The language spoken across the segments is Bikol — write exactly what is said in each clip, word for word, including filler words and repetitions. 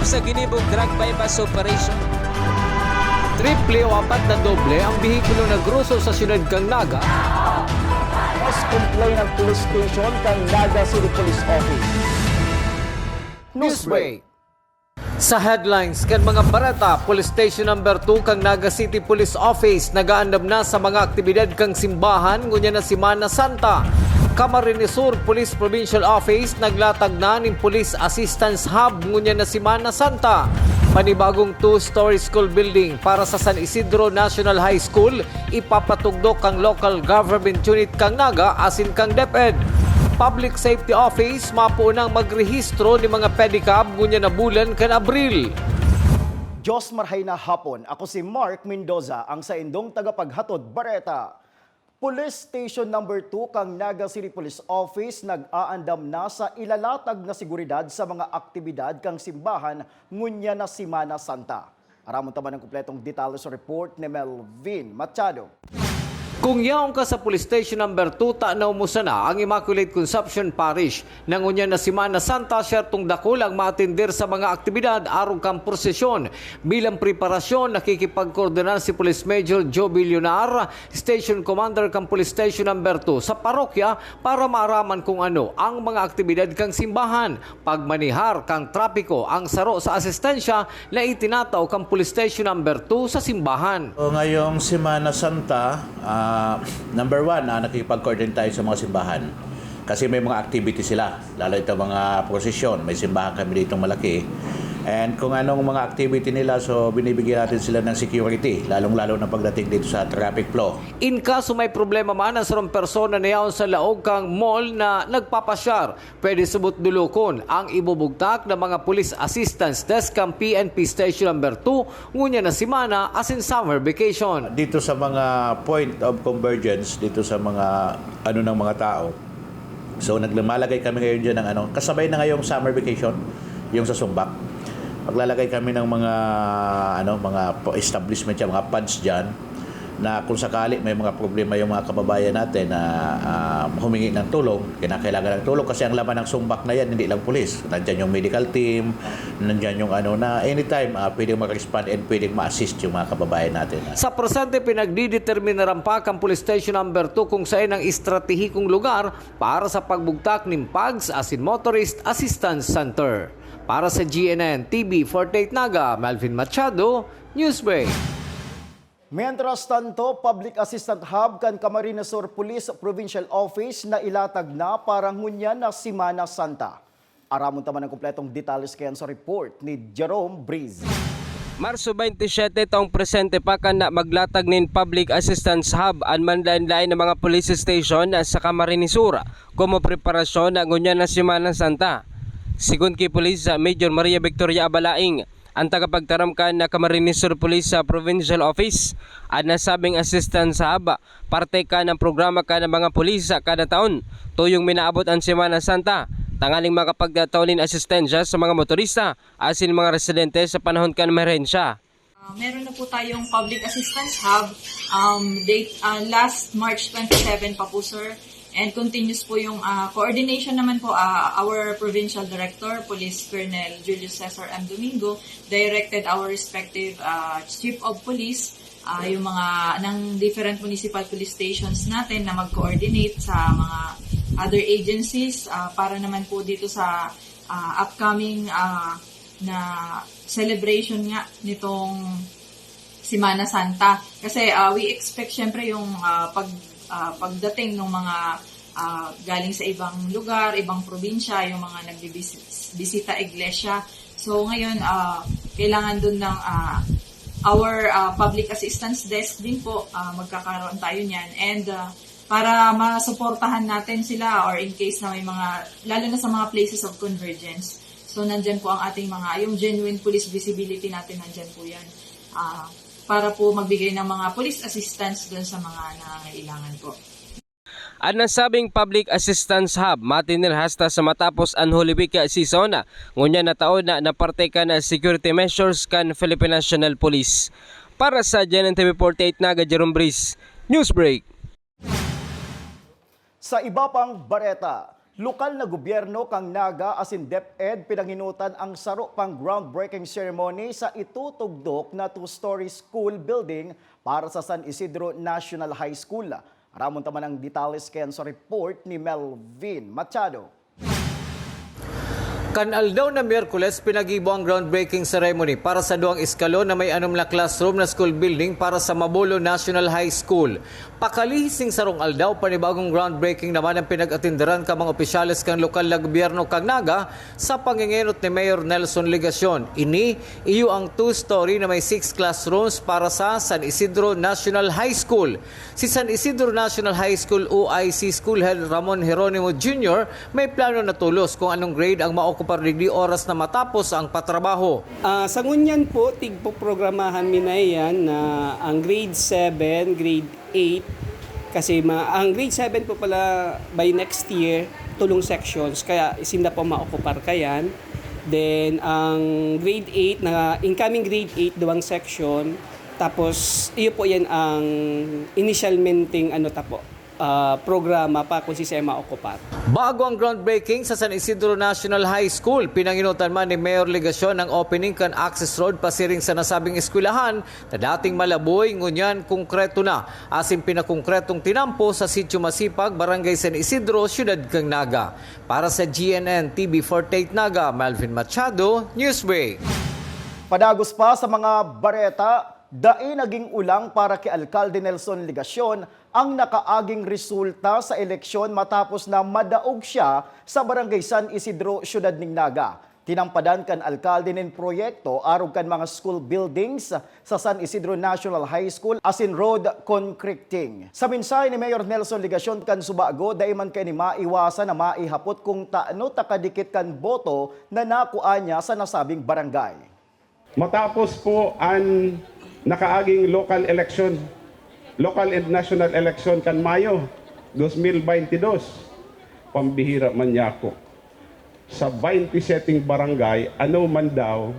Sa ginibong drug buy-bust operation. Triple o apat na doble ang behikulo na groso sa siyudad kan Naga. Mas complain ang police station kan Naga City Police Office. Newsbreak. Sa headlines kan mga bareta, Police Station Number two kan Naga City Police Office nagaandam na sa mga aktibidad kan simbahan ngunyan na Semana Santa. Camarines Sur Police Provincial Office naglatag na nin Police Assistance Hub ngunyan na Semana Santa. Panibagong two-story school building para sa San Isidro National High School ipapatugdok kan Local Government Unit kan Naga asin kan DepEd. Public Safety Office mapoon nang magrehistro nin mga pedicab ngunyan na bulan kan Abril. Diyos marhay na hapon. Ako si Mark Mendoza, ang saindong tagapaghatod bareta. Police Station Number two kan Naga City Police Office nag-aandam na sa ilalatag na seguridad sa mga aktibidad kan simbahan ngunyan na Semana Santa. Aramon ta man ang kompletong detalye sa report ni Melvin Machado. Kung yaon ka sa Police Station Number two, tanaw mo sana ang Immaculate Conception Parish. Ngunyan na Semana Santa, siyertong dakul ang maatender sa mga aktibidad arog kan prosesyon. Bilang preparasyon, nakikipagkoordinar si Police Major Joe Villonar, Station Commander kan Police Station Number two sa parokya para maaraman kung ano ang mga aktibidad kan simbahan. Pagmanihar kan trapiko ang saro sa asistensya na itinatao kan Police Station Number two sa simbahan. So, ngayong Semana Santa, ah, number one, ah, nakikipag-coordinate tayo sa mga simbahan. Kasi may mga activity sila, lalo itong mga prosesyon. May simbahan kami ditong malaki. And kung anong mga activity nila, so binibigyan natin sila ng security, lalong-lalo na pagdating dito sa traffic flow. In kaso may problema man ang sarong persona na yaon sa laog kan mall na nagpapasyar, pwede subot dulokon ang ibubugtak na mga Police Assistance Desk kan P N P Station Number two ngunyan na semana asin summer vacation. Dito sa mga point of convergence, dito sa mga ano ng mga tao, so naglumalagay kami ngayon dyan ng ano, kasabay na ngayong summer vacation, yung sa Sumbak. Maglalagay kami ng mga ano, mga pa- establishment dyan, mga pods dyan, na kung sakali may mga problema yung mga kababayan natin na ah, humingi ng tulong, kinakailangan ng tulong, kasi ang laman ng Sumbak na yan, hindi lang pulis. Nandyan yung medical team, nandyan yung ano na anytime ah, pwedeng mag-respond and pwedeng ma-assist yung mga kababayan natin. Sa presente, pinagdideterminaran pa kan Police Station Number two kung saan ang estratehikong lugar para sa pagbugtak nin pods asin Motorist Assistance Center. Para sa G N N T V forty-eight Naga, Melvin Machado, Newsbreak. Mientras tanto, Public Assistance Hub kan Camarines Sur Police Provincial Office na ilatag na para ngunyan na Semana Santa. Aramon ta man ang kompletong detalye kaiyan sa report ni Jerome Breeze. Marso twenty-seven taong presente pa kan na maglatag nin Public Assistance Hub an manlaen-laen na mga police station sa Camarines Sur komo preparasyon na ngunyan na Semana Santa. Sigon ki Police Major Maria Victoria Abalaing, an tagapagtaram kan Camarines Sur Police sa Provincial Office, an nasabing Assistance Hub parte kan programa kan mga pulis kada taon. Tuyong minaabot an Semana Santa tanganing makapagtao nin asistensya sa mga motorista asin mga residente sa panahon kan emerhensya. Ah, meron na po tayong public assistance hub, um, date, ah, last March twenty-seven pa po, sir. And continuous po yung ah, coordination naman po, ah, our provincial director, Police Colonel Julius Cesar M. Domingo, directed our respective ah, chief of police, ah, yung mga ng different municipal police stations natin na mag-coordinate sa mga other agencies ah, para naman po dito sa ah, upcoming ah, na celebration nga nitong Semana Santa. Kasi ah, we expect syempre yung ah, pag ah, pagdating ng mga ah, galing sa ibang lugar, ibang probinsya, yung mga nagbibisita iglesia. So ngayon ah, kailangan dun ng ah, our ah, public assistance desk din po, ah, magkakaroon tayo niyan. And ah, para masuportahan natin sila or in case na may mga, lalo na sa mga places of convergence. So nandyan po ang ating mga, yung genuine police visibility natin, nandyan po yan. Ah, para po magbigay ng mga police assistance doon sa mga nangangailangan po. An nasabing Public Assistance Hub matinir hasta sa matapos an Holy Week season, ngunyan na taon na, na parte kan security measures kan Philippine National Police. Para sa G N N T V forty-eight Naga, Jerome Breeze, Newsbreak. Sa iba pang bareta, Lokal na gobyerno kan Naga asin DepEd pinanginutan ang saro pang groundbreaking ceremony sa itutugdok na two-story school building para sa San Isidro National High School. Aramon ta man ang detalye kan sa report ni Melvin Machado. Kan aldaw na Miyerkules, pinaggibo ang groundbreaking ceremony para sa duwang eskalon na may anom na classroom na school building para sa Mabolo National High School. Pakalihis ning sarong aldaw, panibagong groundbreaking naman ang pinag-atenderan kan mga opisyales kan lokal na gobyerno kan Naga sa pangengenot ni Mayor Nelson Legacion. Ini, iyo ang two-story na may six classrooms para sa San Isidro National High School. Si San Isidro National High School O I C School Head Ramon Jeronimo Junior may plano na tolos kung anong grade ang maokupar digdi oras na matapos ang patrabaho. Ah, sa ngunyan po, tigpoprogramahan mi na iyan na ang grade seven, grade eight, kasi ma-, ang grade seven po pala by next year, tulong sections, kaya isinda po maokupar kayan. Then, ang grade eight na, incoming grade eight, duwang section, tapos iyo po yan ang initialmenteng ano ta po, ah, programa pa kung si Sema Okupar. Bago ang groundbreaking sa San Isidro National High School, pinanginutan man ni Mayor Legacion ang opening kan access road pasiring sa nasabing eskwelahan na dating malaboy, ngunyan konkreto na, asin pinakongkretong tinampo sa Sitio Masipag, Barangay San Isidro, Siyudad kan Naga. Para sa G N N T V forty-eight Naga, Melvin Machado, Newsbreak. Padagos pa sa mga bareta, dai naging ulang para ki Alkalde Nelson Legacion ang nakaaging resulta sa eleksyon matapos na madaog siya sa Barangay San Isidro, Siyudad nin Naga. Tinampadan kan alkalde nin proyekto arog kan mga school buildings sa San Isidro National High School asin road concreting. Sa mensahe ni Mayor Nelson Legacion kan Subago, dai man kaini maiwasan na maihapot kung tano ta kadikit kan boto na nakua niya sa nasabing barangay. Matapos po an nakaaging local election, local and national election kan Mayo dos mil baynte dos, pambihira man niya ako. Sa baynte seteng barangay, ano man daw,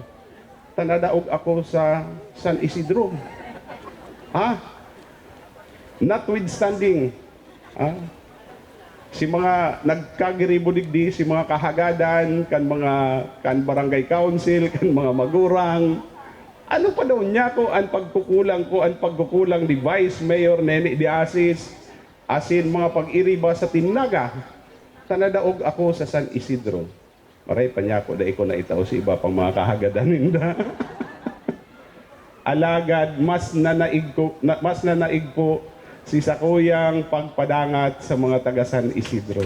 ta nadaog ako sa San Isidro. Ha? Notwithstanding, ah, si mga nagkagiribo digdi, si mga kahagadan, kan mga, kan barangay council, kan mga magurang, ano pa daw niya ko an pagkukulang ko, an pagkukulang ni Vice Mayor Nene de Asis, asin mga pag-iriba sa Team Naga, ta nadaog ako sa San Isidro. Maray pa niya ako, dai ko na itao sa iba pang mga kahagadan ninda. Alagad mas nanaig ko, na, mas nanaig po si sakuyang pagpadangat sa mga taga San Isidro.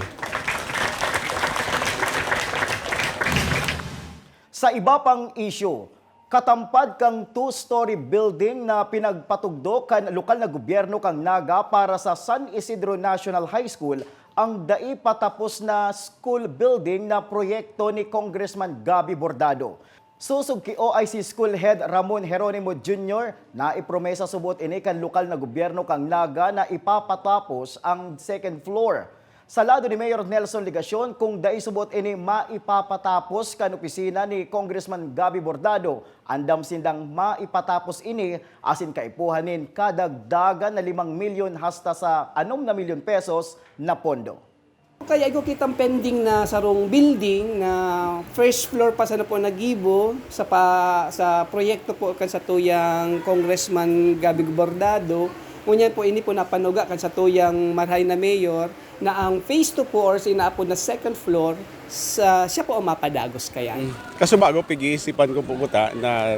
Sa iba pang isyu, katampad kang two-story building na pinagpatugdok kan lokal na gobyerno kan Naga para sa San Isidro National High School ang dai patapos na school building na proyekto ni Congressman Gabby Bordado. Sosog ki O I C School Head Ramon Jeronimo Junior, naipromesa subot ini kan lokal na gobyerno kan Naga na ipapatapos ang second floor. Sa lado ni Mayor Nelson Legacion, kung dai subot ini maipapatapos kan opisina ni Congressman Gabby Bordado, andam sindang maipatapos ini asin kaipuhan nin kadagdagan na limang milyon hasta sa anom na milyon pesos na pondo. Kaya igwa kitang pending na sarong building na first floor pa sana po nagibo sa pa-, sa proyekto po kan satuyang Congressman Gabby Bordado. Ngunyan po, ini po napanuga kan satuyang marahay na mayor na ang phase two po or sa inaapod na second floor, sa, siya po ang mapadagos kaya. Mm. Kaso bago, pag-iisipan ko po kuta na,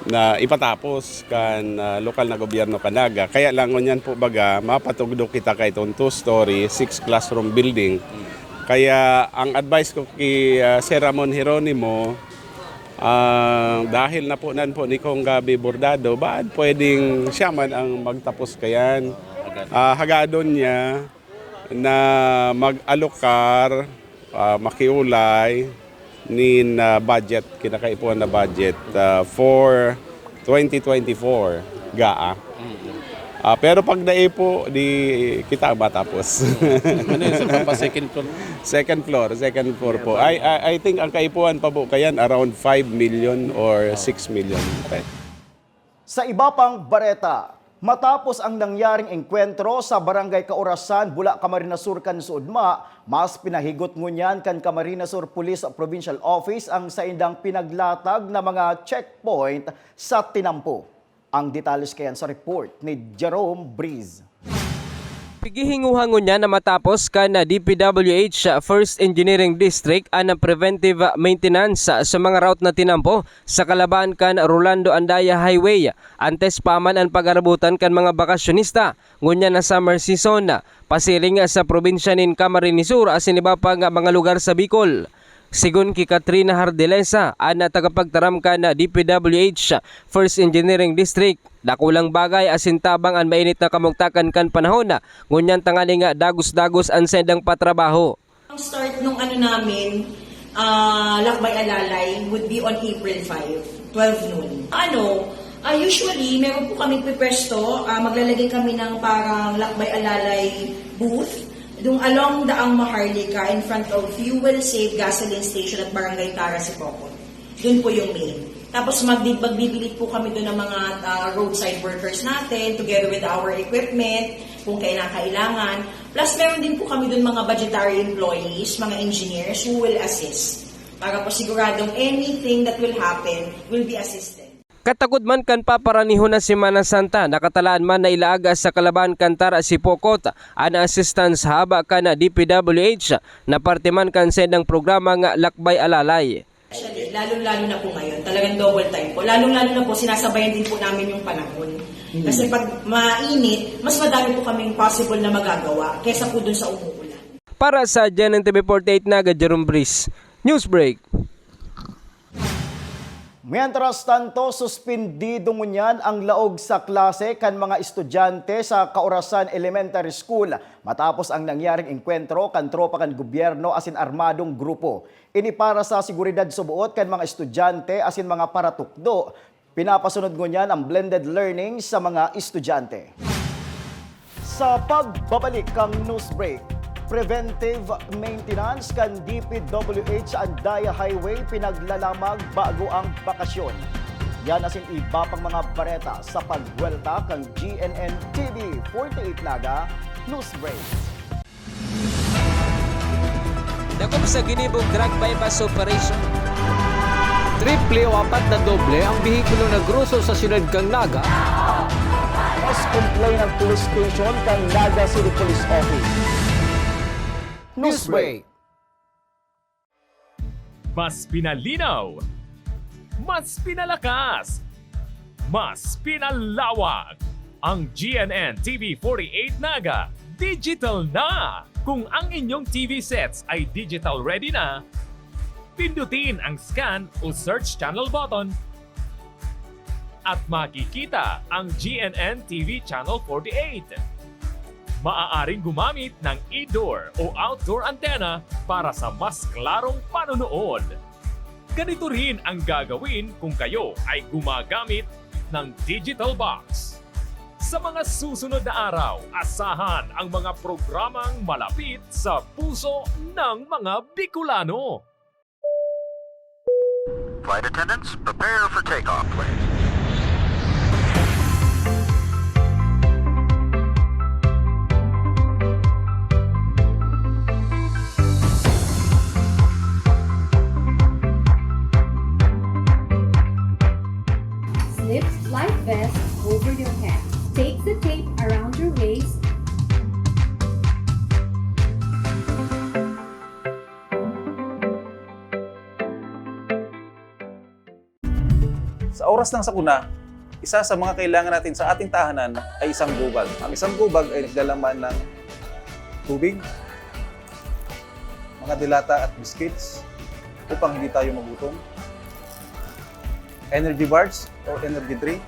na ipatapos kan, ah, lokal na gobyerno kan Naga. Kaya lang ngunyan po baga, mapatugdok kita kay itong two-story, six classroom building. Kaya ang advice ko kay, ah, Sir Ramon Jeronimo, ah, dahil napunan po ni Cong Gabby Bordado, baan pwedeng siya man ang magtapos kayan? Ah, hagadon niya na mag-alokar, ah, makiulay nin, ah, budget, kinakaipuhan na budget, ah, for twenty twenty-four, gaa. Ah, pero pag dai po, di kita matapos. Ano yun, sir? Papa second floor? Second floor, second floor po. I, I, I think ang kaipuhan pa po kayan around five million or six million. Sa iba pang bareta, Matapos ang nangyaring engkwentro sa Barangay Kaurasan, Bula, Camarines Sur kan Suudma, mas pinahigot ngunyan kan Camarines Sur Police Provincial Office ang saindang pinaglatag na mga checkpoint sa tinampo. Ang detalye kaiyan sa report ni Jerome Breeze. Pighihinguha ngunyan na matapos kan D P W H First Engineering District an preventive maintenance sa mga route na tinampo sa kalaban kan Rolando Andaya Highway. Antes pa man an pag-arabutan kan mga bakasyonista, ngunyan na summer season, pasiring sa probinsya nin Camarines Sur asin iba pang mga lugar sa Bicol. Sigon ki Katrina Hardelesa, an tagapagtaram kan D P W H First Engineering District, dakulang bagay asin tabang an mainit na kamugtakan kan panahon, ngunyan tanganing dagos-dagos an saindang patrabaho. Ang start nung ano namin, ah, Lakbay Alalay would be on April five, twelve noon. Ano, ah, usually, meron po kami pipwesto, ah, maglalagay kami ng parang Lakbay Alalay booth, yung along Daang Maharlika, in front of Fuel Save Gasoline Station at Barangay Tara, Sipocot. Doon po yung main. Tapos magdi-, magbibilit po kami doon ng mga, ah, roadside workers natin, together with our equipment, kung kailangan. Plus, meron din po kami doon mga budgetary employees, mga engineers who will assist. Para po siguradong anything that will happen will be assisted. Katakod man kan paparanihon na Semana Santa, nakatalaan man na ilaag sa kalaban kan Tara, Sipocot an assistance hub kan D P W H na parte man kan saindang programang Lakbay Alalay. Actually, lalong-lalo na po ngayon, talagang double time po. Lalong-lalo na po, sinasabayan din po namin yung panahon. Hmm. Kasi pag mainit, mas madami po kaming possible na magagawa kesa po dun sa umuulan. Para sa G N N T V forty-eight Naga, Jerome Breeze, Newsbreak. Mientras tanto, suspindido ngunyan ang laog sa klase kan mga estudyante sa Kaurasan Elementary School matapos ang nangyaring engkwentro kan tropa kan gobyerno asin armadong grupo. Ini para sa seguridad suboot kan mga estudyante asin mga paratukdo. Pinapasunod ngunyan ang blended learning sa mga estudyante. Sa pagbabalik kan news break, preventive maintenance kan D P W H Andaya Highway pinaglalamag bago ang bakasyon. Yan asin iba pang mga bareta sa pagbuwelta kan G N N T V forty-eight Naga News Break. Dakop sa ginibong drug buy-bust operation. Triple o apat na doble ang behikulo na groso sa siyudad kan Naga. Mas complain ang police station kan Naga City Police Office. Newsbreak. Mas pinalinaw, mas pinalakas, mas pinalawak. Ang G N N T V forty-eight Naga digital na! Kung ang inyong T V sets ay digital ready na, pindutin ang scan o search channel button at makikita ang G N N T V Channel forty-eight. Maaaring gumamit ng indoor o outdoor antenna para sa mas klarong panonood. Ganito rin ang gagawin kung kayo ay gumagamit ng digital box. Sa mga susunod na araw, asahan ang mga programang malapit sa puso ng mga Bicolano. Flight attendants, prepare for takeoff, please. Slip life vest over your head. Take the tape around your waist. Sa oras ng sakuna, isa sa mga kailangan natin sa ating tahanan ay isang gobag. Ang isang gobag ay naglalaman ng tubig, mga delata at biscuits upang hindi tayo magutom, energy bars or energy drink,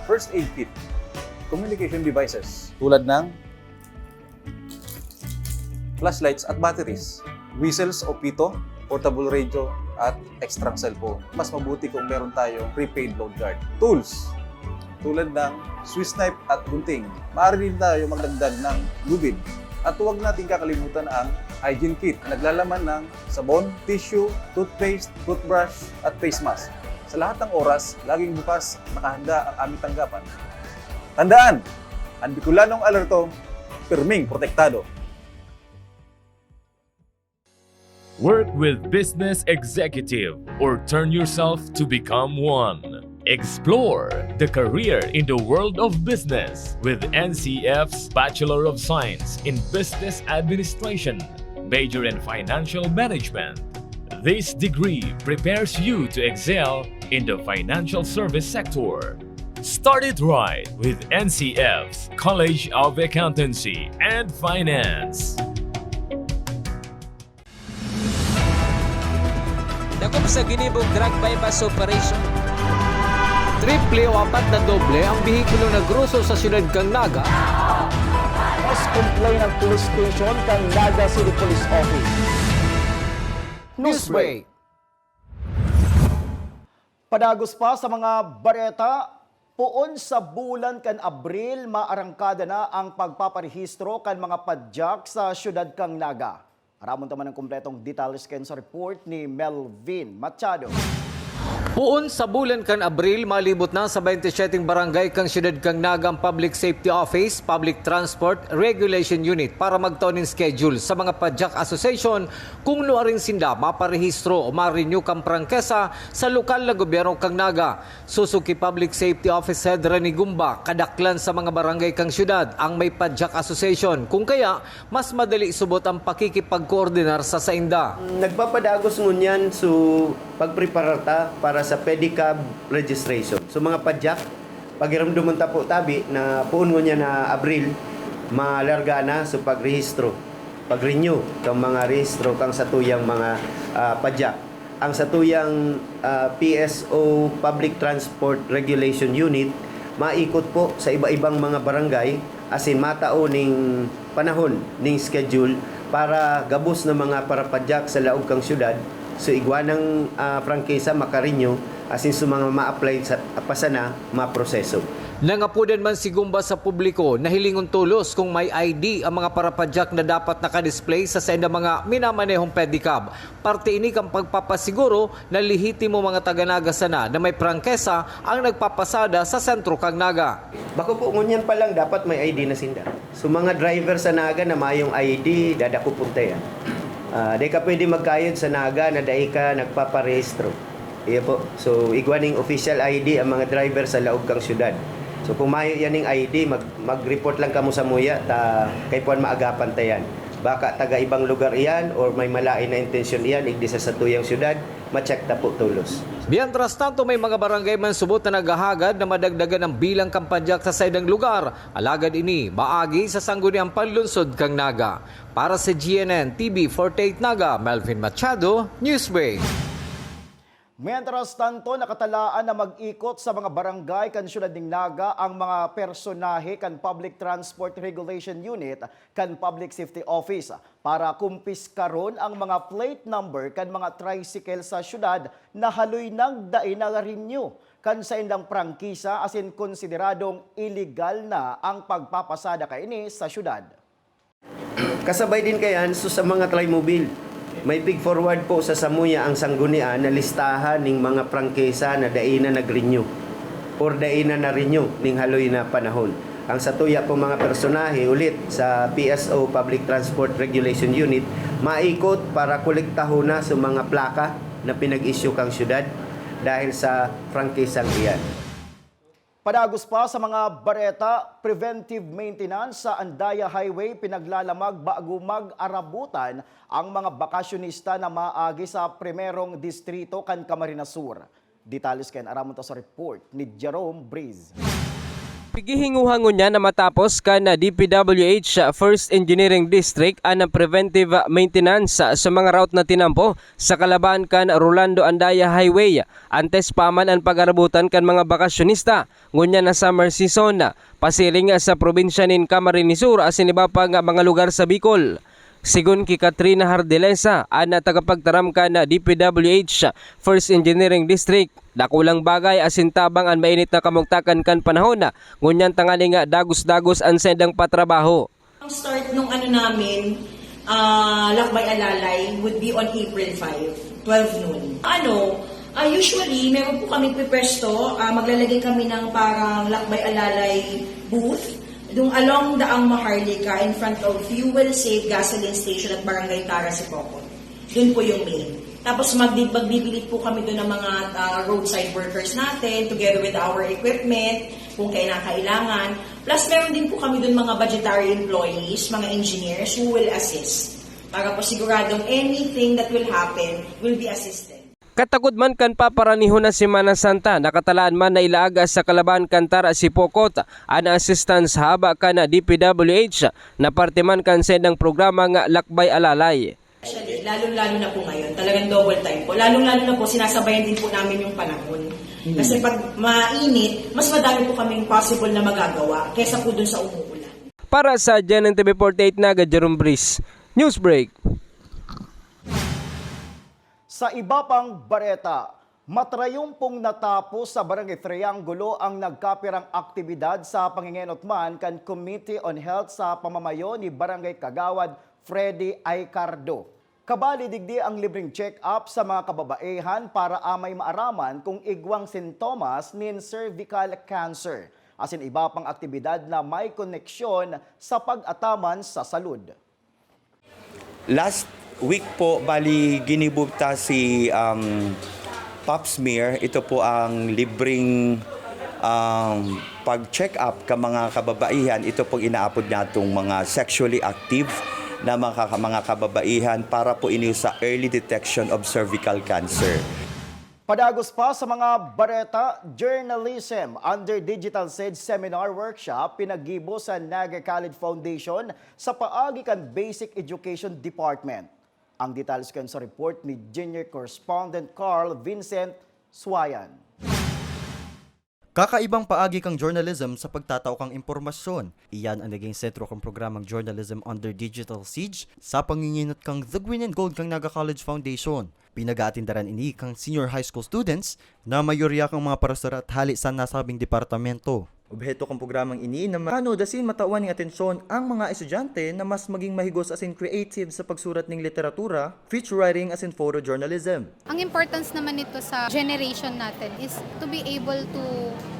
first aid kit, communication devices tulad ng flashlights at batteries, whistles o pito, portable radio, at extra cellphone. Mas mabuti kung meron tayong prepaid load guard. Tools, tulad ng Swiss knife at gunting. Maaari din tayo magdagdag ng lubid. At huwag nating kakalimutan ang hygiene kit na naglalaman ng sabon, tissue, toothpaste, toothbrush, at face mask. Sa lahat ng oras, laging bukas, nakahanda ang aming tanggapan. Tandaan, ang Bicolanong alerto, pirming protektado. Work with Business Executive or turn yourself to become one. Explore the career in the world of business with N C F's Bachelor of Science in Business Administration, major in Financial Management. This degree prepares you to excel in the financial service sector. Start it right with N C F's College of Accountancy and Finance. Dakop sa ginibong drug buy-bust operation. Triple o apat na doble ang behikulo na groso sa siyudad kan Naga. Mas complain ang police station kan Naga City Police Office. Newsbreak. Padagos pa sa mga bareta, poon sa bulan kan Abril, maarangkada na ang pagpaparehistro kan mga padyak sa siyudad kan Naga. Aramon ta man ang kompletong detalye kan sa report ni Melvin Machado. Poon sa bulan kan Abril, malibot na sa baynte siyete barangay kan siyudad kan Naga ang Public Safety Office, Public Transport Regulation Unit para magtao nin schedule sa mga padyak association kung nuarin sinda maparehistro o ma-renew kan prangkesa sa lokal na gobyerno kan Naga. Sosog ki Public Safety Office Head Rene Gumba, kadaklan sa mga barangay kan siyudad ang may padyak association, kung kaya mas madali subot ang pakikipagkoordinar sa sainda. Nagpapadagos ngunyan so pagpreparar ta para sa pedicab registration. So mga padyak, pagirumdoman ta po tabi na poon ngunyan na Abril, malarga na so pagrehistro, pag-renew kang mga rehistro kang satuyang mga ah, padyak. Ang satuyang ah, P S O Public Transport Regulation Unit maikot po sa iba-ibang mga barangay asin matao ning panahon ning schedule para gabos na mga parapadyak sa laog kang syudad. So igwa nang ah, prangkisa makarenew asin sa mga ma-apply sa, pa sana maproseso. Nangapodan man si Gumba sa publiko na hilingon tolos kung may I D ang mga parapadyak na dapat nakadisplay sa saindang mga minamanehong pedicab. Parte ini kan pagpapasiguro na lehitimo mga taga-Naga sana na may prangkesa ang nagpapasada sa sentro kan Naga. Bako po ngunyan pa lang dapat may I D na sinda. So mga driver sa Naga na mayong I D, dadakopon ta yan. Ah, di ka pwede magkayod sa Naga na dai ka nagpaparehistro. Iyo po. So igwa ning official I D ang mga driver sa laog kang syudad. So kung mayo yan ning I D, mag, mag-report lang kamo samuya ta kay puan maagapan ta yan. Baka taga ibang lugar iyan or may malain na intensyon iyan igdi sa satuyang syudad, ma-check ta po tolos. Mientras tanto, may mga barangay man subot na naghahagad na madagdagan ang bilang kan padyak sa saindang lugar, alagad ini maagi sa Sangguniang Panlunsod kan Naga. Para sa G N N T V forty-eight Naga, Melvin Machado, Newsbreak. Mientras tanto, nakatalaan na mag-ikot sa mga barangay kan siyudad ning Naga ang mga personahe kan Public Transport Regulation Unit kan Public Safety Office para kumpiskaron ang mga plate number kan mga tricycle sa siyudad na haloy nang dai na-renew kan saindang prangkisa asin konsideradong iligal na ang pagpapasada kaini sa siyudad. Kasabay din kayan, so sa mga Tlymobil, may pig-forward po sa samuya ang sanggunian na listahan ning mga prangkisa na dai na nag-renew or dai na na-renew ning haloy na panahon. Ang satuya po mga personahe ulit sa P S O Public Transport Regulation Unit maikot para kolektahon na sa mga plaka na pinag-issue kang syudad dahil sa prangkisang iyan. Padagos pa sa mga bareta, preventive maintenance sa Andaya Highway pinaglalamag bago mag-arabutan ang mga bakasyonista na maagi sa primerong distrito kan Camarines Sur. Detalles kan aramon ta sa report ni Jerome Breeze. Pighihinguha ngunyan na matapos kan D P W H First Engineering District an preventive maintenance sa mga route na tinampo sa kalaban kan Rolando Andaya Highway. Antes pa man an pag-arabutan kan mga bakasyonista, ngunyan na summer season, pasiring sa probinsya nin Camarines Sur asin iba pang mga lugar sa Bicol. Sigon ki Katrina Hardelesa, an tagapagtaram kan D P W H First Engineering District, dakulang bagay asin tabang an mainit na kamugtakan kan panahon, ngunyan tanganing dagos-dagos an saindang patrabaho. Ang start nung ano namin, ah, Lakbay Alalay would be on April five, twelve noon. Ano, Ah, usually, meron po kaming pwesto, ah, maglalagay kami ng parang lakbay alalay booth, yung along Daang Maharlika, in front of Fuel Save Gasoline Station at Barangay Tara, Sipocot. Yun po yung main. Tapos magdi-, magbibilit po kami doon ng mga, ah, roadside workers natin, together with our equipment, kung kailangan. Plus, meron din po kami doon mga budgetary employees, mga engineers who will assist. Para po siguradong anything that will happen will be assisted. Katakod man kan paparanihon na Semana Santa, nakatalaan man na ilaag sa kalaban kan Tara, Sipocot an assistance haba kan D P W H na parte man kan saindang programa nga Lakbay Alalay. Actually, lalong-lalo na po ngayon, talagang double time po. Lalong-lalo na po, sinasabayan din po namin yung panahon. Kasi pag mainit, mas madami po kaming possible na magagawa kaysa po dun sa umuulan. Para sa G N N T V forty-eight Naga, Jerome Breeze, Newsbreak. Sa iba pang bareta, matrayumpong natapos sa Barangay Triangulo ang nagkapirang aktibidad sa pangingenot man kan Committee on Health sa pamamayo ni Barangay Kagawad Freddy Aicardo. Kabali digdi ang libreng check-up sa mga kababaihan para amay maaraman kung igwang sintomas nin cervical cancer, asin iba pang aktibidad na may koneksyon sa pag-ataman sa salud. Last week po, bali ginibo ta si um, pap smear. Ito po ang libreng um, pag-check up ka mga kababaihan. Ito pong inaapod natong mga sexually active na mga, mga kababaihan para po ini sa early detection of cervical cancer. Padagos pa sa mga bareta, Journalism under Digital Siege Seminar Workshop pinaggibo sa Naga College Foundation sa paagi kan Basic Education Department. Ang detalye kan sa report ni Junior Correspondent Carl Vincent Suayan. Kakaibang paagi kan journalism sa pagtatao kan impormasyon. Iyan ang naging sentro kan programang Journalism under Digital Siege sa pangingenot kan The Green and Gold kan Naga College Foundation. Pinag-aatindaran ini kan senior high school students na mayorya kan mga parasurat hale sa nasabing departamento. Obheto kan programang ini na maano dasin matawan ning atensyon ang mga estudyante na mas maging mahigos asin creative sa pagsurat ning literatura, feature writing asin photojournalism. Ang importance naman nito sa generation natin is to be able to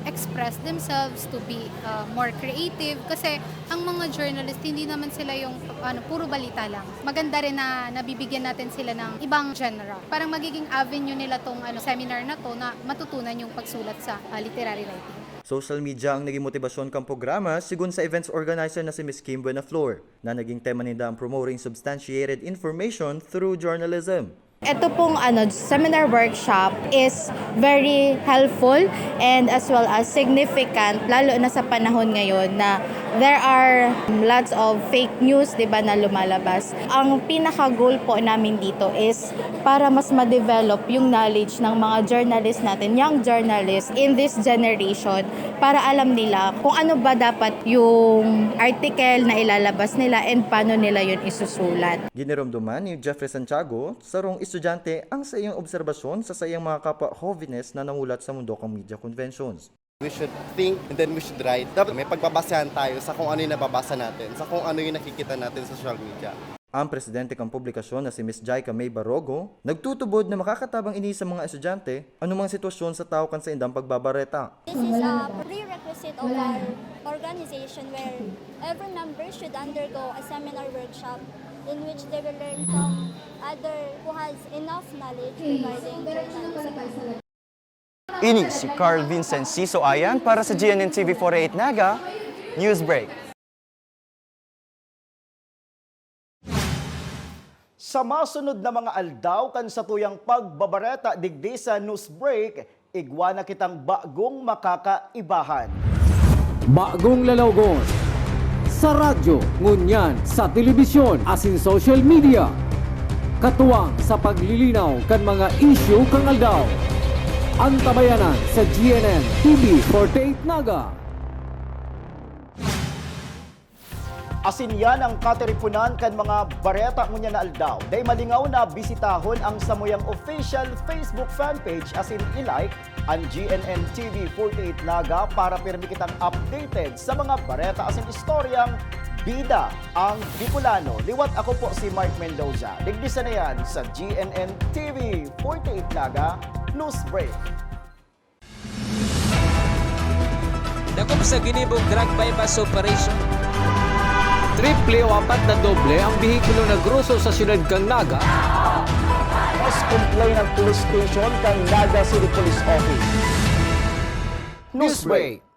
express themselves, to be uh, more creative. Kasi ang mga journalist, hindi naman sila yung ano, puro balita lang. Maganda rin na nabibigyan natin sila ng ibang genre. Parang magiging avenue nila tong ano, seminar na to na matutunan yung pagsulat sa uh, literary writing. Social media ang naging motibasyon kan programa, sigun sa events organizer na si Miss Kim Buenaflor, na naging tema ninda ang promoting substantiated information through journalism. Ito pong ano, seminar workshop is very helpful and as well as significant, lalo na sa panahon ngayon na there are lots of fake news, 'di ba, na lumalabas. Ang pinaka-goal po namin dito is para mas ma-develop yung knowledge ng mga journalist natin, young journalists in this generation, para alam nila kung ano ba dapat yung article na ilalabas nila and paano nila yun isusulat. Giniromdoman ni Jeffrey Santiago, sarong estudyante, ang saiyang obserbasyon sa saiyang mga kapwa hovenes na namulat sa mundo kan media conventions. We should think and then we should write. Dapat may pagbabasehan tayo sa kung ano yung nababasa natin, sa kung ano yung nakikita natin sa social media. Ang presidente kan publikasyon na si Miss Jaika May Barogo nagtutubod na makakatabang ini sa mga estudyante anumang sitwasyon sa tawo kan saindang pagbabareta. This is a prerequisite of our organization where every member should undergo a seminar workshop in which they will learn from other who has enough knowledge regarding journalism. Ini si Carl Vincent Siso Ayan para sa G N N T V forty-eight Naga News Break. Sa masunod na mga aldaw kan satuyang pagbabareta digdi sa News Break, igwa na kitang bagong makakaibahan. Bagong lalawgon. Sa radyo, ngunyan, sa telebisyon, asin social media. Katuwang sa paglilinaw kan mga isyu kan aldaw. Antabayanan sa G N N T V forty-eight Naga. Asin yan ang katiripunan kan mga bareta ngunyan na aldaw. Dai malingaw na bisitahon ang samuyang official Facebook fanpage asin i-like an G N N T V forty-eight Naga para pirmi kitang updated sa mga bareta asin istoryang bida ang Bicolano. Liwat ako po si Mark Mendoza. Digdi sana yan sa G N N T V forty-eight Naga. Newsbreak. Dakop sa ginibong drug buy-bust operation. Triple o apat na doble ang behikulo na groso sa siyudad kan Naga. Mas complain ang police station kan Naga City Police Office. Newsbreak.